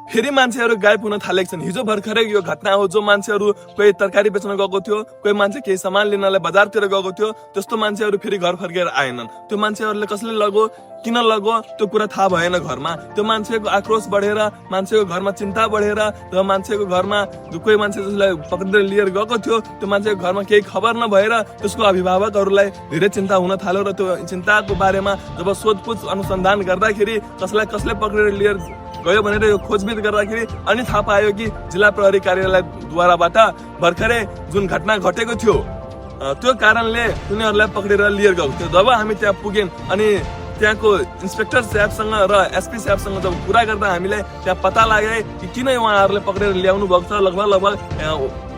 फेरि मान्छेहरू गायब हुन थालेका छन्। हिजो भर्खरै यो घटना हो, जो मान्छेहरू कोही तरकारी बेच्न गएको थियो, कोही मान्छे केही सामान लिनलाई बजारतिर गएको थियो, त्यस्तो मान्छेहरू फेरि घर फर्केर आएनन्। त्यो मान्छेहरूले कसले लगो, किन लगो, त्यो कुरा थाहा भएन घरमा। त्यो मान्छेको आक्रोश बढेर, मान्छेको घरमा चिन्ता बढेर, र मान्छेको घरमा कोही मान्छे जसलाई पक्रेर लिएर गएको थियो, त्यो मान्छेको घरमा केही खबर नभएर त्यसको अभिभावकहरूलाई धेरै चिन्ता हुन थाल्यो। र त्यो चिन्ताको बारेमा जब सोधपुछ अनुसन्धान गर्दाखेरि कसलाई कसले पक्रेर लिएर गयो भनेर यो खोजबिन गर्दाखेरि अनि थाहा पायो कि जिल्ला प्रहरी कार्यालयद्वाराबाट भर्खरै जुन घटना घटेको थियो त्यो कारणले उनीहरूलाई पक्रेर लिएर गएको थियो। जब हामी त्यहाँ पुग्यौं अनि त्यहाँको इन्सपेक्टर साहबसँग र एसपी साहबसँग जब कुरा गर्दा हामीलाई त्यहाँ पत्ता लाग्यो कि किन उहाँहरूले पक्रेर ल्याउनु भएको छ। लगभग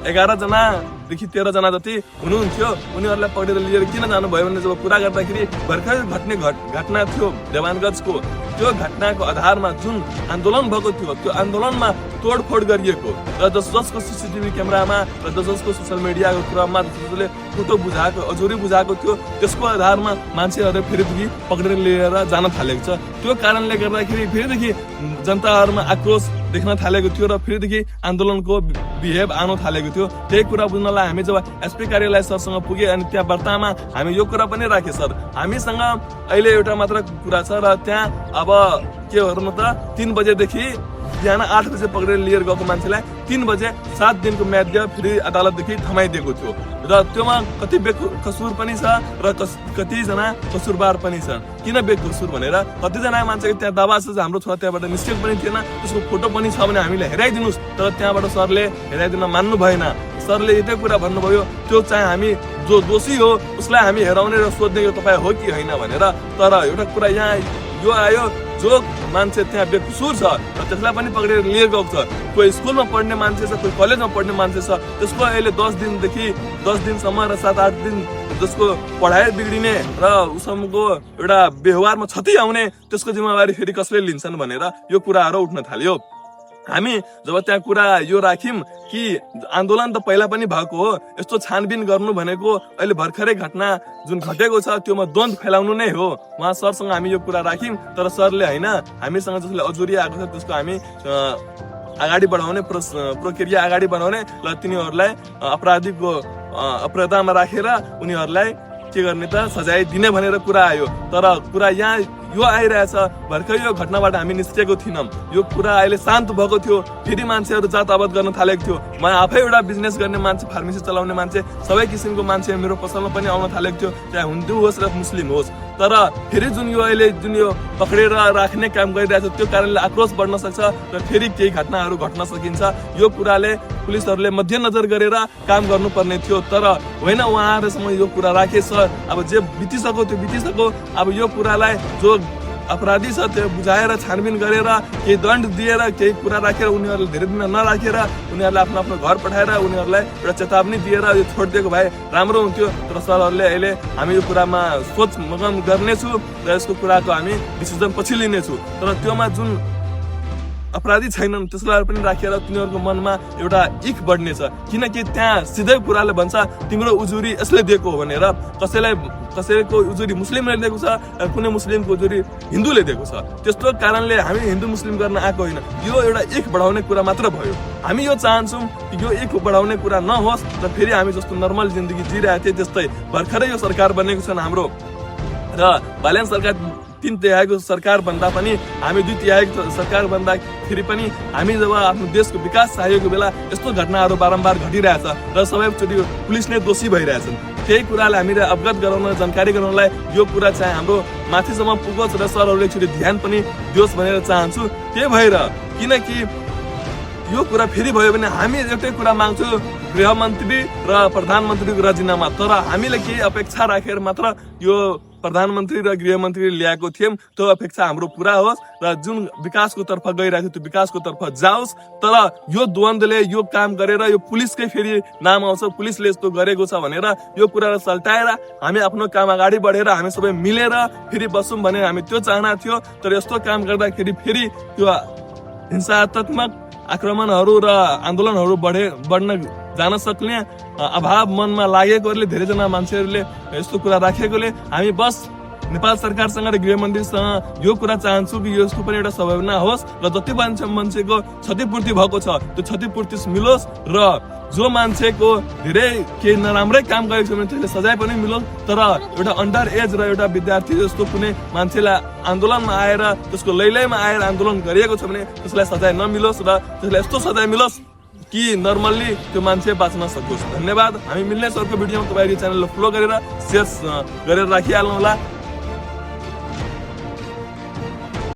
11 जनादेखि 13 जना जति हुनुहुन्थ्यो। उनीहरूलाई पक्रेर लिएर किन जानुभयो भने जब कुरा गर्दाखेरि भर्खर घट्ने घटना थियो देवानगञ्जको, त्यो घटनाको आधारमा जुन आन्दोलन भएको थियो त्यो आन्दोलनमा तोडफोड गरिएको र जसको सीसीटीभी क्यामेरामा र जसको सोसियल मिडियाको क्रममा जसले फोटो बुझाएको अजोरी बुझाएको थियो त्यसको आधारमा मान्छेहरू फेरिदेखि पक्रेर लिएर जान थालेको छ। त्यो कारणले गर्दाखेरि फेरिदेखि जनताहरूमा आक्रोश देख्न थालेको थियो र फेरिदेखि आन्दोलनको बिहेभ आउन थालेको थियो। त्यही कुरा बुझ्नलाई हामी जब एसपी कार्यालय सरसँग पुगे अनि त्यहाँ वार्तामा हामी यो कुरा पनि राखे, सर हामीसँग अहिले एउटा मात्र कुरा छ र त्यहाँ अब के गर्नु त 3 बजेदेखि बिहान 8 बजे पक्रेर लिएर गएको मान्छेलाई 3 बजे 7 दिनको म्याद फेरि अदालतदेखि थमाइदिएको थियो र त्योमा कति बेकसुर पनि छ र कतिजना कसुरबार पनि छ। किन बेकसुर भनेर कतिजना मान्छेको त्यहाँ दावा छ हाम्रो छोरा त्यहाँबाट निस्केको पनि थिएन, त्यसको फोटो पनि छ भने हामीले हेराइदिनुहोस्, तर त्यहाँबाट सरले हेराइदिन मान्नु भएन। सरले यतै कुरा भन्नुभयो त्यो चाहिँ हामी जो दोषी हो उसलाई हामी हेराउने र सोध्ने यो तपाईँ हो कि होइन भनेर। तर एउटा कुरा यहाँ यो आयो, जो मान्छे त्यहाँ बेकसुर छ र त्यसलाई पनि पक्रेर लिएर गएको छ। कोही स्कुलमा पढ्ने मान्छे छ, कोही कलेजमा पढ्ने मान्छे छ, त्यसको अहिले 10 दिनसम्म र 7-8 दिन जसको पढाइ बिग्रिने र उसको एउटा व्यवहारमा क्षति आउने त्यसको जिम्मेवारी फेरि कसले लिन्छन् भनेर यो कुराहरू उठ्न थाल्यो। हामी जब त्यहाँ कुरा यो राख्यौं कि आन्दोलन त पहिला पनि भएको हो, यस्तो छानबिन गर्नु भनेको अहिले भर्खरै घटना जुन घटेको छ त्योमा द्वन्द फैलाउनु नै हो। उहाँ सरसँग हामी यो कुरा राख्यौं, तर सरले होइन, हामीसँग जसले अजुरी आएको छ त्यसको हामी अगाडि बढाउने प्रक्रिया अगाडि बढाउने र तिनीहरूलाई अपराधीको अपराधमा राखेर उनीहरूलाई के गर्ने त सजाय दिने भनेर कुरा आयो। तर कुरा यहाँ यो आइरहेछ, भर्खर यो घटनाबाट हामी निस्केको थिएनौँ, यो कुरा अहिले शान्त भएको थियो, फेरि मान्छेहरू जात आबाद गर्न थालेको थियो। म आफै एउटा बिजनेस गर्ने मान्छे, फार्मेसी चलाउने मान्छे, सबै किसिमको मान्छे मेरो पसलमा पनि आउन थालेको थियो, चाहे हिन्दू होस् र मुस्लिम होस्। तर फेरि जुन यो अहिले जुन यो पक्रेर राख्ने काम गरिरहेछ त्यो कारणले आक्रोश बढ्न सक्छ र फेरि केही घटनाहरू घट्न सकिन्छ। यो कुराले पुलिसहरूले मध्यनजर गरेर काम गर्नुपर्ने थियो, तर होइन, उहाँहरूसँग यो कुरा राखे सर अब जे बितिसक्यो त्यो बितिसक्यो। अब यो कुरालाई जो अपराधी छ त्यो बुझाएर छानबिन गरेर केही दण्ड दिएर केही कुरा राखेर उनीहरूले धेरै दिन नराखेर उनीहरूलाई आफ्नो आफ्नो घर पठाएर उनीहरूलाई एउटा चेतावनी दिएर यो छोडिदिएको भए राम्रो हुन्थ्यो। तर सरहरूले अहिले हामी यो कुरामा सोच मगन गर्नेछु र यसको कुराको हामी डिसिजन पछि लिनेछु। तर त्योमा जुन अपराधी छैनन् त्यसलाई पनि राखेर तिनीहरूको मनमा एउटा इख बढ्नेछ, किनकि त्यहाँ सिधै कुराले भन्छ तिम्रो उजुरी यसले दिएको हो भनेर। कसैको उजुरी मुस्लिमले दिएको छ, कुनै मुस्लिमको उजुरी हिन्दूले दिएको छ। त्यस्तो कारणले हामी हिन्दू मुस्लिम गर्न आएको होइन, यो एउटा इख बढाउने कुरा मात्र भयो। हामी यो चाहन्छौँ कि यो इख बढाउने कुरा नहोस् र फेरि हामी जस्तो नर्मल जिन्दगी जिरहेको थिए त्यस्तै। भर्खरै यो सरकार बनेको छ हाम्रो र बाल्यान सरकार 3 तिहाईको सरकार भन्दा पनि हामी 2 तिहाईको सरकार भन्दाखेरि पनि हामी जब आफ्नो देशको विकास चाहिएको बेला यस्तो घटनाहरू बारम्बार घटिरहेछ र सबैचोटि पुलिस नै दोषी भइरहेछन्। त्यही कुरालाई हामीले अवगत गराउन, जानकारी गराउनलाई यो कुरा चाहिँ हाम्रो माथिसम्म पुगोस् र सरहरूले एकचोटि ध्यान पनि दियोस् भनेर चाहन्छु। त्यही भएर किनकि यो कुरा फेरि भयो भने हामी एउटै कुरा माग्छौँ, गृहमन्त्री र प्रधानमन्त्रीको राजीनामा। तर हामीले केही अपेक्षा राखेर मात्र यो प्रधानमन्त्री र गृहमन्त्री ल्याएको थियौँ, त्यो अपेक्षा हाम्रो पुरा होस् र जुन विकासको तर्फ गइरहेको त्यो विकासको तर्फ जाओस्। तर यो द्वन्द्वले यो काम गरेर यो पुलिसकै फेरि नाम आउँछ, पुलिसले यस्तो गरेको छ भनेर यो कुरालाई सल्टाएर हामी आफ्नो काम अगाडि बढेर हामी सबै मिलेर फेरि बसौँ भनेर हामी त्यो चाहना थियो। तर यस्तो काम गर्दाखेरि फेरि त्यो हिंसात्मक आक्रमणहरू र आन्दोलनहरू बढ्न जान सक्ने अभाव मनमा लागेकोले धेरैजना मान्छेहरूले यस्तो कुरा राखेकोले हामी बस नेपाल सरकारसँग र गृहमन्त्रीसँग यो कुरा चाहन्छु कि यसको पनि एउटा सम्भावना होस् र जति मान्छेको क्षतिपूर्ति भएको छ त्यो क्षतिपूर्ति मिलोस् र जो मान्छेको धेरै केही नराम्रै काम गरेको छ भने त्यसले सजाय पनि मिलोस्, तर एउटा अन्डर एज र एउटा विद्यार्थी जस्तो कुनै मान्छेलाई आन्दोलनमा आएर त्यसको लैलैमा आएर आन्दोलन गरिएको छ भने त्यसलाई सजाय नमिलोस् र त्यसलाई यस्तो सजाय मिलोस् कि नर्मल्ली त्यो मान्छे बाँच्न सकोस्। धन्यवाद। हामी मिल्ने अर्को भिडियोमा तपाईहरु च्यानललाई फलो गरेर शेयर गरेर राखिहाल्नु होला।